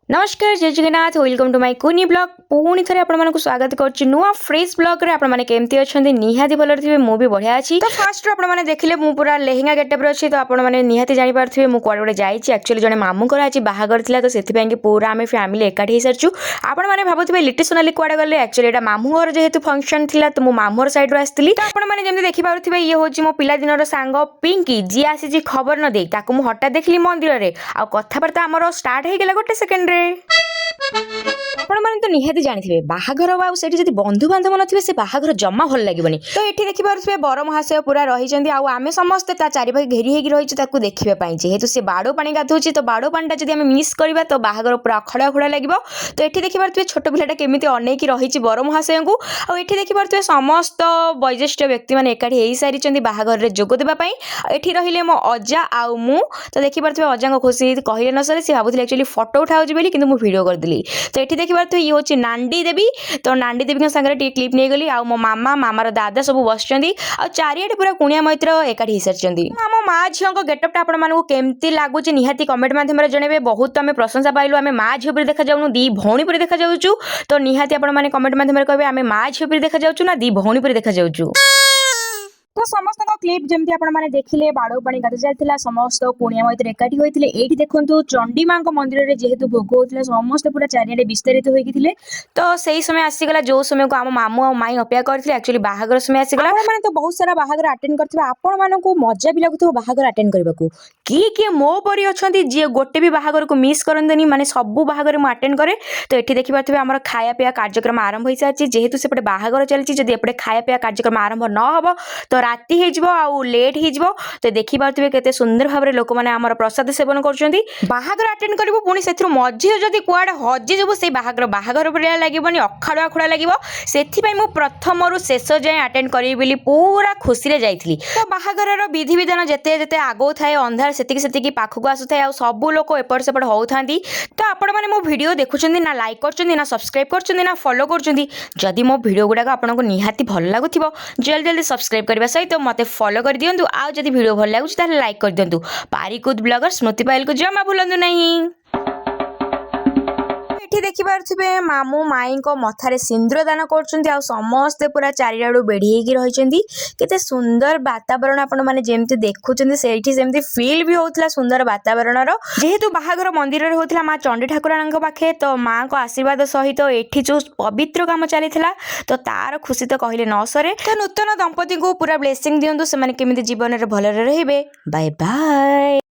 ନମସ୍କାର, ଜୟ Jagannath. Welcome to my କୁନି blog. ପୁଣି ଥରେ ଆପଣମାନଙ୍କୁ ସ୍ୱାଗତ କରୁଛି ନୂଆ ଫ୍ରେଶ୍ ବ୍ଲଗ୍ରେ। ଆପଣମାନେ କେମିତି ଅଛନ୍ତି? ନିହାତି ଭଲରେ ଥିବେ। ମୁଁ ବି ବଢ଼ିଆ ଅଛି। ତ ଫାର୍ଷ୍ଟରୁ ଆପଣମାନେ ଦେଖିଲେ, ମୁଁ ପୁରା ଲେହେଙ୍ଗା ଗେଟଅପ୍ରେ ଅଛି, ତ ଆପଣମାନେ ନିହାତି ଜାଣିପାରୁଥିବେ ମୁଁ କୁଆଡ଼େ ଗୋଟେ ଯାଇଛି। ଆକ୍ଚୁଆଲି ଜଣେ ମାମୁଙ୍କର ଆଜି ବାହାଘର ଥିଲା, ତ ସେଥିପାଇଁ କି ପୁରା ଆମେ ଫ୍ୟାମିଲି ଏକାଠି ହେଇସାରିଛୁ। ଆପଣମାନେ ଭାବୁଥିବେ ଲିଟି ସୋନାଲି କୁଆଡ଼େ ଗଲେ। ଆକ୍ଚୁଆଲି ଏଇଟା ମାମୁଁ ଘର ଯେହେତୁ ଫଙ୍କସନ୍ ଥିଲା, ତ ମୁଁ ମାମୁଁ ଘର ସାଇଡ଼୍ରୁ ଆସିଥିଲି। ତ ଆପଣମାନେ ଯେମିତି ଦେଖିପାରୁଥିବେ, ଇଏ ହେଉଛି ମୋ ପିଲାଦିନର ସାଙ୍ଗ ପିଙ୍କି, ଯିଏ ଆସିଛି ଖବର ନ ଦେଇ। ତାକୁ ମୁଁ ହଠାତ୍ ଦେଖିଲି ମନ୍ଦିରରେ ଆଉ କଥାବାର୍ତ୍ତା ଆମର ଷ୍ଟାର୍ଟ ହେଇଗଲା ଗୋଟେ ସେକେଣ୍ଡରେ। ଆପଣମାନେ ତ ନିହାତି ଜାଣିଥିବେ, ବାହାଘର ଆଉ ସେଠି ଯଦି ବନ୍ଧୁବାନ୍ଧବ ନଥିବେ, ସେ ବାହାଘର ଜମା ଭଲ ଲାଗିବନି। ତ ଏଠି ଦେଖିପାରୁଥିବେ, ବର ମହାଶୟ ପୁରା ରହିଛନ୍ତି ଆଉ ଆମେ ସମସ୍ତେ ତା ଚାରିପାଖେ ଘେରି ହେଇକି ରହିଛୁ ତାକୁ ଦେଖିବା ପାଇଁ। ଯେହେତୁ ସେ ବାଡ଼ୁ ପାଣି ଗାଧଉଛି, ତ ବାଡ଼ୁ ପାଣିଟା ଯଦି ଆମେ ମିସ୍ କରିବା, ତ ବାହାଘର ପୁରା ଅଖାଡ଼ୁଆ ଅଖାଡ଼ୁଆ ଲାଗିବ। ତ ଏଠି ଦେଖିପାରୁଥିବେ, ଛୋଟ ପିଲାଟା କେମିତି ଅନେଇକି ରହିଛି ବର ମହାଶୟଙ୍କୁ। ଆଉ ଏଠି ଦେଖିପାରୁଥିବେ, ସମସ୍ତ ବୟୋଜ୍ୟେଷ୍ଠ ବ୍ୟକ୍ତିମାନେ ଏକାଠି ହେଇସାରିଛନ୍ତି ବାହାଘରରେ ଯୋଗ ଦେବା ପାଇଁ। ଆଉ ଏଠି ରହିଲେ ମୋ ଅଜା ଆଉ ମୁଁ। ତ ଦେଖିପାରୁଥିବେ, ଅଜାଙ୍କ ଖୁସି କହିଲେ ନ ସରେ। ସେ ଭାବୁଥିଲେ ଆକ୍ଚୁଆଲି ଫଟୋ ଉଠାଉଛି ବୋଲି, କିନ୍ତୁ ମୁଁ ଭିଡ଼ିଓ କରିଦେଲି। ତ ଏଠି ଦେଖିପାରୁଥିବେ, ଇଏ ହେଉଛି ନାଣ୍ଡି ଦେବୀ। ତ ନାଣ୍ଡି ଦେବୀଙ୍କ ସାଙ୍ଗରେ ଟିକେ କ୍ଲିପ୍ ନେଇଗଲି। ଆଉ ମୋ ମାମା, ମାମାର ଦାଦା ସବୁ ବସିଛନ୍ତି ଆଉ ଚାରିଆଡ଼େ ପୁରା କୁଣିଆ ମୈତ୍ର ଏକାଠି ହେଇସାରିଛନ୍ତି। ଆମ ମା ଝିଅଙ୍କ ଗେଟଅପ୍ଟା ଆପଣମାନଙ୍କୁ କେମିତି ଲାଗୁଛି, ନିହାତି କମେଣ୍ଟ ମାଧ୍ୟମରେ ଜଣେଇବେ। ବହୁତ ଆମେ ପ୍ରଶଂସା ପାଇଲୁ। ଆମେ ମା ଝିଅ ପରି ଦେଖାଯାଉନୁ, ଦି ଭଉଣୀ ପରି ଦେଖାଯାଉଛୁ। ତ ନିହାତି ଆପଣମାନେ କମେଣ୍ଟ ମାଧ୍ୟମରେ କହିବେ, ଆମେ ମା ଝିଅ ପରି ଦେଖାଯାଉଛୁ ନା ଦି ଭଉଣୀ ପରି ଦେଖାଯାଉଛୁ? ତ ସମସ୍ତଙ୍କ କ୍ଲିପ୍ ଯେମିତି ଆପଣମାନେ ଦେଖିଲେ, ବାଡ଼ଉ ପାଣି ଗାଧୋଇ ଚାଲିଥିଲା, ସମସ୍ତ କୁଣିଆ ମୈତ୍ର ଏକାଠି ହୋଇଥିଲେ। ଏଇଠି ଦେଖନ୍ତୁ, ଚଣ୍ଡୀ ମାଙ୍କ ମନ୍ଦିରରେ ଯେହେତୁ ଭୋଗ ହଉଥିଲା, ସମସ୍ତେ ପୁରା ଚାରିଆଡ଼େ ବିସ୍ତାରିତ ହୋଇକି ଥିଲେ। ତ ସେଇ ସମୟ ଆସିଗଲା, ଯୋଉ ସମୟକୁ ଆମ ମାମୁଁ ଆଉ ମାଇଁ ଅପେକ୍ଷା କରିଥିଲେ। ଆକ୍ଚୁଆଲି ବାହାଘର ସମୟ ଆସିଗଲା। ଆପଣମାନେ ତ ବହୁତ ସାରା ବାହାଘର ଆଟେଣ୍ଡ କରିଥିବେ, ଆପଣମାନଙ୍କୁ ମଜା ବି ଲାଗୁଥିବ ବାହାଘର ଆଟେଣ୍ଡ କରିବାକୁ। କିଏ କିଏ ମୋ ପରି ଅଛନ୍ତି, ଯିଏ ଗୋଟେ ବି ବାହାଘରକୁ ମିସ୍ କରନ୍ତିନି? ମାନେ ସବୁ ବାହାଘରେ ମୁଁ ଆଟେଣ୍ଡ କରେ। ତ ଏଠି ଦେଖିପାରୁଥିବେ, ଆମର ଖାଇବା ପିଇବା କାର୍ଯ୍ୟକ୍ରମ ଆରମ୍ଭ ହୋଇସାରିଛି। ଯେହେତୁ ସେପଟେ ବାହାଘର ଚାଲିଛି, ଯଦି ଏପଟେ ଖାଇବା ପିଇବା କାର୍ଯ୍ୟକ୍ରମ ଆରମ୍ଭ ନ ହେବ, ତ ରାତି ହେଇଯିବ ଆଉ ଲେଟ୍ ହେଇଯିବ। ତ ଦେଖିପାରୁଥିବେ, କେତେ ସୁନ୍ଦର ଭାବରେ ଲୋକମାନେ ଆମର ପ୍ରସାଦ ସେବନ କରୁଛନ୍ତି। ବାହାଘର ଆଟେଣ୍ଡ କରିବୁ, ପୁଣି ସେଥିରୁ ମଝିରେ ଯଦି କୁଆଡ଼େ ହଜିଯିବୁ, ସେଇ ବାହାଘର ବାହାଘର ଭଳିଆ ଲାଗିବନି, ଅଖାଡ଼ୁଆ ଅଖାଡ଼ୁଆ ଲାଗିବ। ସେଥିପାଇଁ ମୁଁ ପ୍ରଥମରୁ ଶେଷ ଯାଏଁ ଆଟେଣ୍ଡ କରିବି ବୋଲି ପୁରା ଖୁସିରେ ଯାଇଥିଲି। ତ ବାହାଘରର ବିଧିବିଧାନ ଯେତେ ଯେତେ ଆଗଉଥାଏ, ଅନ୍ଧାର ସେତିକି ସେତିକି ପାଖକୁ ଆସୁଥାଏ ଆଉ ସବୁ ଲୋକ ଏପଟ ସେପଟ ହେଉଥାନ୍ତି। ତ ଆପଣମାନେ ମୋ ଭିଡ଼ିଓ ଦେଖୁଛନ୍ତି, ନା ଲାଇକ୍ କରୁଛନ୍ତି, ନା ସବସ୍କ୍ରାଇବ୍ କରୁଛନ୍ତି, ନା ଫଲୋ କରୁଛନ୍ତି। ଯଦି ମୋ ଭିଡ଼ିଓ ଗୁଡ଼ାକ ଆପଣଙ୍କୁ ନିହାତି ଭଲ ଲାଗୁଥିବ, ଜଲ୍ଦି ଜଲ୍ଦି ସବସ୍କ୍ରାଇବ୍ କରିବା ସହିତ ମୋତେ ଫଲୋ କରିଦିଅନ୍ତୁ। ଆଉ ଯଦି ଭିଡ଼ିଓ ଭଲ ଲାଗୁଛି, ତାହେଲେ ଲାଇକ୍ କରିଦିଅନ୍ତୁ। ପାରିକୁଦ ବ୍ଲଗର ସ୍ମୃତି ପାଇଲକୁ ଜମା ଭୁଲନ୍ତୁ ନାହିଁ। ଏଠି ଦେଖିପାରୁଥିବେ, ମାମୁଁ ମାଇଁଙ୍କ ମଥାରେ ସିନ୍ଦୁର ଦାନ କରୁଛନ୍ତି ଆଉ ସମସ୍ତେ ପୁରା ଚାରିଆଡ଼ୁ ବେଢ଼ି ହେଇକି ରହିଛନ୍ତି। କେତେ ସୁନ୍ଦର ବାତାବରଣ! ଆପଣମାନେ ଯେମିତି ଦେଖୁଛନ୍ତି, ସେଇଠି ସେମିତି ଫିଲ୍ ବି ହେଉଥିଲା ସୁନ୍ଦର ବାତାବରଣର। ଯେହେତୁ ବାହାଘର ମନ୍ଦିରରେ ହେଉଥିଲା, ମା ଚଣ୍ଡୀ ଠାକୁରାଣୀଙ୍କ ପାଖେ, ତ ମାଙ୍କ ଆଶୀର୍ବାଦ ସହିତ ଏଠି ଯେଉଁ ପବିତ୍ର କାମ ଚାଲିଥିଲା, ତ ତାର ଖୁସି ତ କହିଲେ ନ ସରେ। ତ ନୂତନ ଦମ୍ପତିଙ୍କୁ ପୁରା ବ୍ଲେସିଂ ଦିଅନ୍ତୁ, ସେମାନେ କେମିତି ଜୀବନରେ ଭଲରେ ରହିବେ। Bye bye.